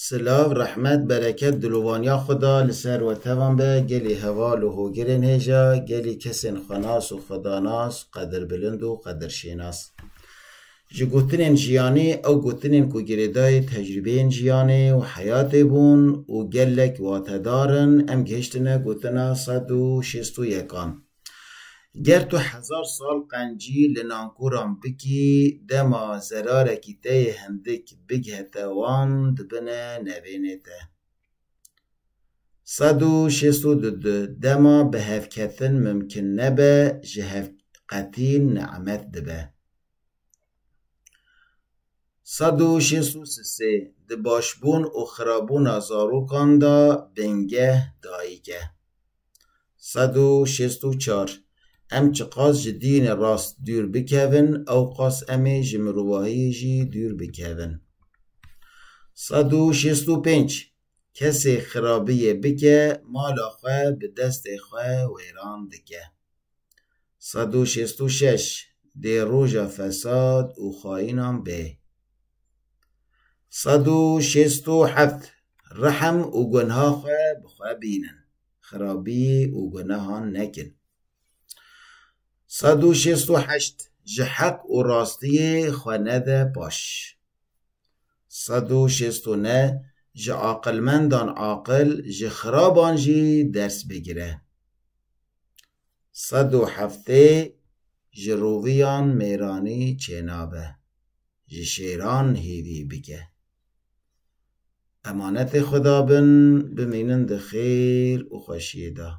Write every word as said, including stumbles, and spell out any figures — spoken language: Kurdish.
Silav, rehmet, bereket, dilovaniya Xweda li ser we tevan be, gelî heval û hogirên hêja, gelî kesên xwenas û xwedanas, qedirbilind û qedirşênas. Ji gotinên jiyanî, ew gotinên ku girêdayî tecrûbeyên jiyanê û heyatê bûn û gelek watedar in, em gihiştine gotina sed û şêst û yekan. Ger tu hezar sal qencî li nankoran bikî, dema zerarekî te yê hindik bigihete wan, dibine nevênê te. Sed û şêst û du, dema bi hevketin mimkin nebe, ji hevqetî nimet dibe. Sed û şêst û sê, di başbûn û xirabûna zarokan de bingeh dayik e. Sed û şêst û çar, em çiqas ji dînê rast dûr bikevin, ewqas em ê ji mirovahiyê jî dûr bikevin. Sed û şêst û pênc, kesê xirabiyê bike, mala xwe bi destê xwe wêran dike. Sed û şêst û şeş, dê roja fesad û xayînan bê. Sed û şêst û heft, rehm û gunha xwe bi xwe bînin, xirabî û gunehan nekin. Sed û şêst û heşt, ji heq û rastiyê xwe nede paş. Sed û şêst û neh, ji aqilmendan aqil, ji xiraban jî ders bigire. Sed û heftê, ji roviyan mêranî çênabe, ji şêran hêvî bike. Emanetê Xweda bin, bimînin di xêr û xweşiyê de.